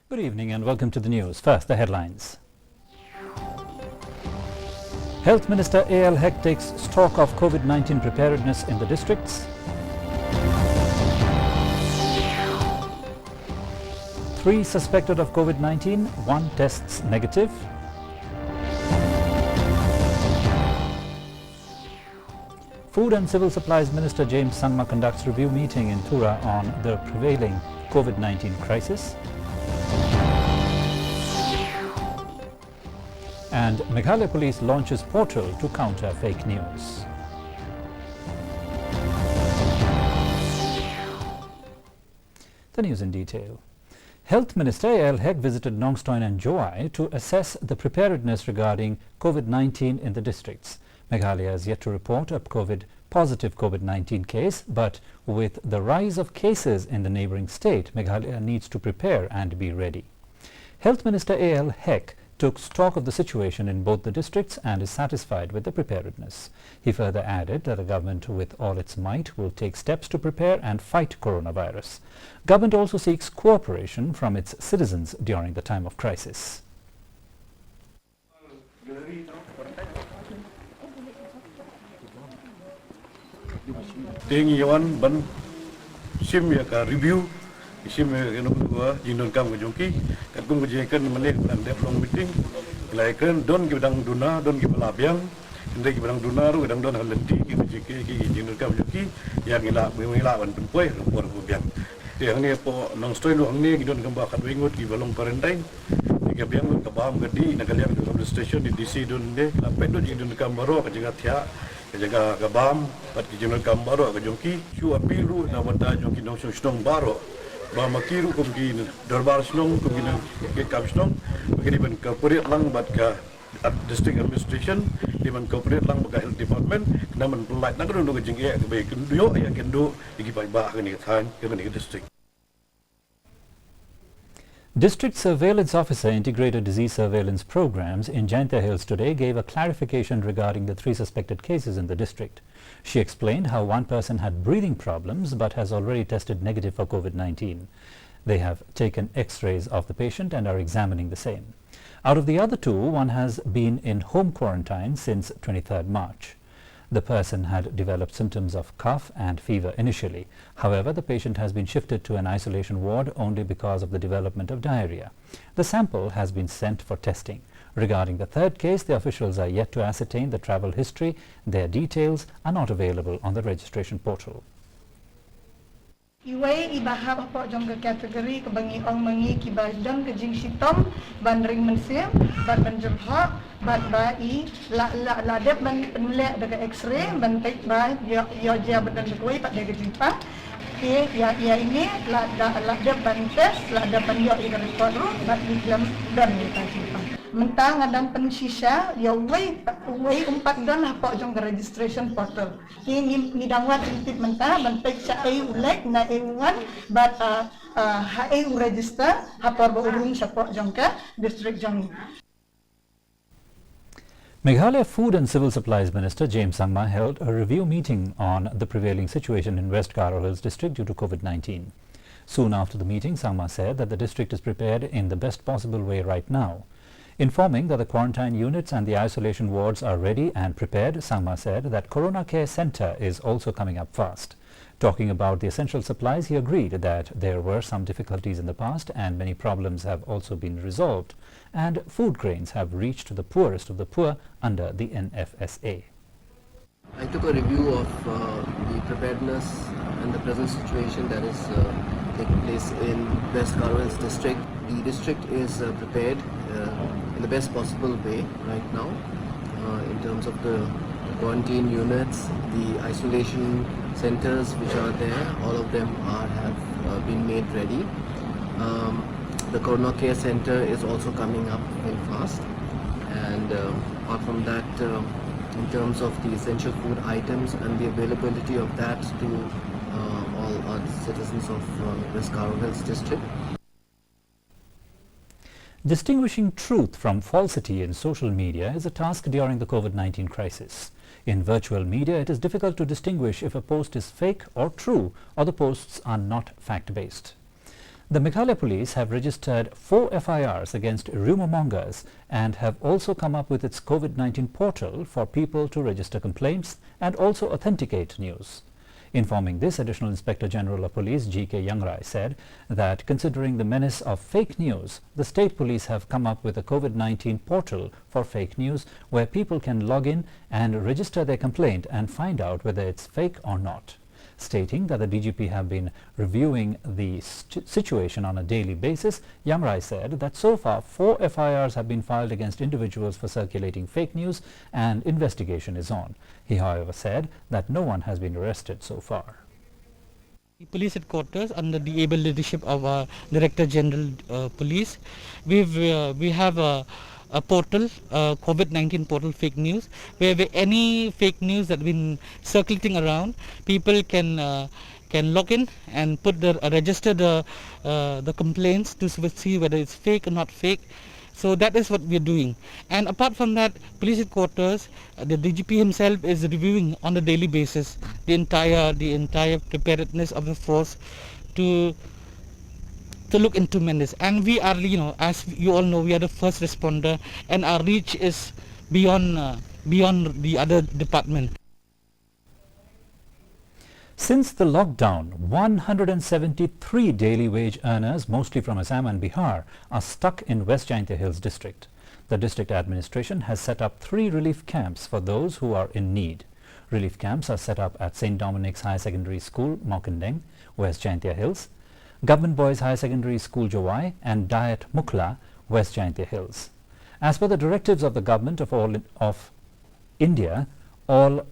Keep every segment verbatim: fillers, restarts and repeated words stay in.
Good evening and welcome to the news. First, the headlines. Health Minister A L Hek takes stock of COVID nineteen preparedness in the districts. Three suspected of COVID nineteen, one tests negative. Food and Civil Supplies Minister James Sangma conducts review meeting in Tura on the prevailing COVID nineteen crisis. And Meghalaya Police launches portal to counter fake news. The news in detail. Health Minister A L Hek visited Nongstoin and Jowai to assess the preparedness regarding COVID nineteen in the districts. Meghalaya has yet to report a COVID positive COVID nineteen case, but with the rise of cases in the neighbouring state, Meghalaya needs to prepare and be ready. Health Minister A L Hek took stock of the situation in both the districts and is satisfied with the preparedness. He further added that the government, with all its might, will take steps to prepare and fight coronavirus. Government also seeks cooperation from its citizens during the time of crisis. Te ngi ïa wan ban shim ïa ka review, shim ïa ka nongkyndong ka jingdonkam ka jong ki. Katkum ka jingkren mynne ka dang dep long meeting. Ngi la kren don kiba dang duna, don kiba la biang. Hynrei kiba dang duna ruh ki dang don ha lynti kiba jingkren ki jingdonkam jong ki. Ïa ngi lah, ngi lah ban pynpoi ruh por ba biang. Te hangne hapoh Nongstoiñ ruh hangne ngi don kumba khatwei ngut kiba long quarantine. Ki ka biang lut ka bam ka dih na ka liang jong ka police station, D C don de, la peit lut jingdonkam baroh, ka jingïathiah, ka jaka ka bam, bad ki jingdonkam baroh ka jong ki. Shu appeal ruh na bynta jong ki nongshong shnong baroh, ba ma ki ruh kum ki dorbar shnong, kum ki nongkit kam shnong, ba ki dei ban cooperate lang bad ka ad-, district administration, dei ban cooperate lang bad ka health department, khnang ban pyllait na kano kano ka jingeh kaba ïakynduh, ïakynduh ïa ki paidbah ha kane ka thaiñ, ha kane ka district. District Surveillance Officer Integrated Disease Surveillance Programs in Jaintia Hills today gave a clarification regarding the three suspected cases in the district. She explained how one person had breathing problems but has already tested negative for COVID nineteen. They have taken X-rays of the patient and are examining the same. Out of the other two, one has been in home quarantine since twenty-third March. The person had developed symptoms of cough and fever initially. However, the patient has been shifted to an isolation ward only because of the development of diarrhea. The sample has been sent for testing. Regarding the third case, the officials are yet to ascertain the travel history. Their details are not available on the registration portal. Iwei i ba hap hapoh jong ka category kaba ngi ong ma ngi kiba don ka jingshitom ban ring mynsiem, ban, ban jyrhoh, bad ba i la, la, la dep ban pynleh da ka X-ray ban peit ba ïoh, ïoh jia ba don da kawei pat da ka jingpang. Te ïa, ïa ine la, la, la dep ban test, la dep ban ïoh ïa ka report ruh bad ngi khlem don ïa ka jingpang. Mynta nga dang pynshisha ïa uwei, uwei um pat don hapoh jong ka registration portal. Te ngi, ngi dang wad jingtip mynta ban peit shaei u leit, naei u wan, bad, ah, ah, haei u register, ha por ba u rung shapoh jong ka district jong ngi. Meghalaya Food and Civil Supplies Minister James Sangma held a review meeting on the prevailing situation in West Garo Hills District due to COVID nineteen. Soon after the meeting, Sangma said that the district is prepared in the best possible way right now. Informing that the quarantine units and the isolation wards are ready and prepared, Sangma said that Corona Care Centre is also coming up fast. Talking about the essential supplies, he agreed that there were some difficulties in the past and many problems have also been resolved, and food grains have reached the poorest of the poor under the N F S A. I took a review of, uh, the preparedness and the present situation that is, uh, taking place in West Garo Hills District. The district is, uh, prepared, uh, in the best possible way right now, uh, in terms of the quarantine units, the isolation centers which are there, all of them are, have, uh, been made ready. Um, the Corona Care Center is also coming up very fast. And, um, apart from that, um, in terms of the essential food items and the availability of that to, uh, all our citizens of, uh, West Garo Hills District. Distinguishing truth from falsity in social media is a task during the COVID nineteen crisis. In virtual media, it is difficult to distinguish if a post is fake or true, or the posts are not fact-based. The Meghalaya Police have registered four F I Rs against rumour mongers and have also come up with its COVID nineteen portal for people to register complaints and also authenticate news. Informing this, Additional Inspector General of Police G K Yangrai said that considering the menace of fake news, the state police have come up with a COVID nineteen portal for fake news where people can log in and register their complaint and find out whether it's fake or not. Stating that the D G P have been reviewing the st- situation on a daily basis, Yangrai said that so far four F I Rs have been filed against individuals for circulating fake news and investigation is on. He, however, said that no one has been arrested so far. The police headquarters, under the able leadership of our Director General uh, Police, we've, uh, we have a, a portal, uh, COVID nineteen portal fake news, where, where any fake news that been circulating around, people can uh, can log in and put the uh, register the uh, the complaints to s- see whether it's fake or not fake. So that is what we're doing. And apart from that, police headquarters, uh, the D G P himself is reviewing on a daily basis the entire the entire preparedness of the force to to look into menace. And we are, you know, as you all know, we are the first responder, and our reach is beyond uh, beyond the other department. Since the lockdown, one hundred seventy-three daily wage earners, mostly from Assam and Bihar, are stuck in West Jaintia Hills district. The district administration has set up three relief camps for those who are in need. Relief camps are set up at Saint Dominic's Higher Secondary School, Mawkyndeng, West Jaintia Hills, Government Boys Higher Secondary School, Jowai, and Diyat Mukhla, West Jaintia Hills. As per the directives of the government of all of India, all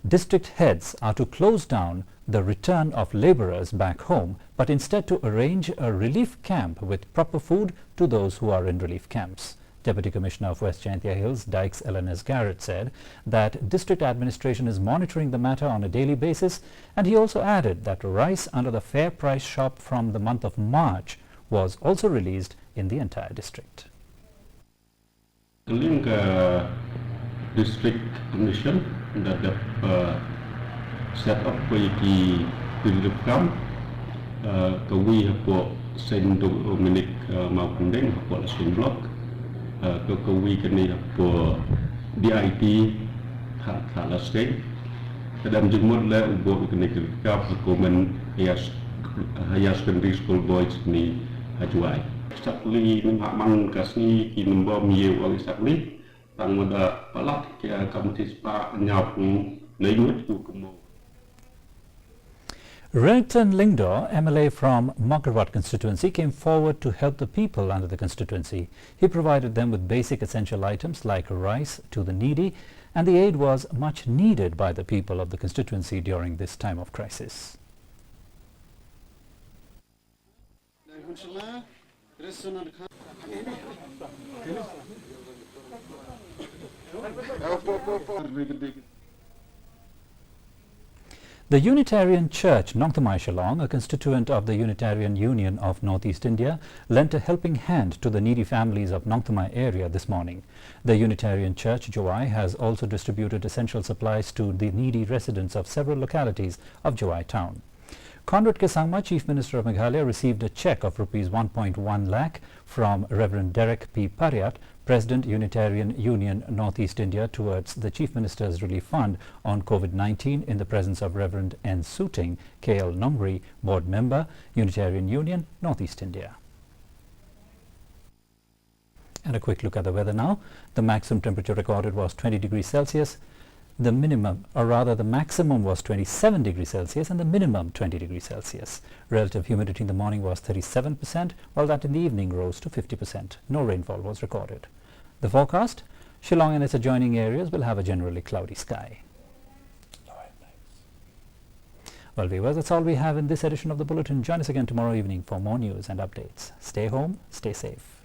district heads are to close down the return of labourers back home, but instead to arrange a relief camp with proper food to those who are in relief camps. Deputy Commissioner of West Jaintia Hills, Dykes L N S Garrett, said that district administration is monitoring the matter on a daily basis, and he also added that rice under the fair price shop from the month of March was also released in the entire district. Ka liang ka district commission da dep uh, set up ko ïa ki relief camp uh, ka wi hapoh Saint Dominic uh, Mawkyndeng hapoh Laskein block uh, ka ka wi kane hapoh D I T ha ha Laskein. Ka dang jingmut leh u buh ïa kane ka relief camp ha Government Higher Secondary School Boys kane ha Jowai. Sakli nym ha man ka sngi ki nym bom ïa u ong sakli tang mada palat ki ka mati spa nyap ngut ngut ku kemo. Redington Lyngdoh, M L A from Mawkyrwat constituency, came forward to help the people under the constituency. He provided them with basic essential items like rice to the needy, and the aid was much needed by the people of the constituency during this time of crisis. The Unitarian Church Nongthymmai Shillong, a constituent of the Unitarian Union of Northeast India, lent a helping hand to the needy families of Nongthymmai area this morning. The Unitarian Church Jowai has also distributed essential supplies to the needy residents of several localities of Jowai town. Conrad K Sangma, Chief Minister of Meghalaya, received a cheque of rupees one point one lakh from Reverend Derek P Pariat, President, Unitarian Union Northeast India, towards the Chief Minister's Relief Fund on COVID nineteen in the presence of Reverend N Suting, K L Nongri, Board Member, Unitarian Union, Northeast India. And a quick look at the weather now. The maximum temperature recorded was twenty degrees Celsius. The minimum, or rather the maximum, was twenty-seven degrees Celsius and the minimum twenty degrees Celsius. Relative humidity in the morning was thirty-seven percent, while that in the evening rose to fifty percent. No rainfall was recorded. The forecast: Shillong and its adjoining areas will have a generally cloudy sky. Well, viewers, that's all we have in this edition of the bulletin. Join us again tomorrow evening for more news and updates. Stay home, stay safe.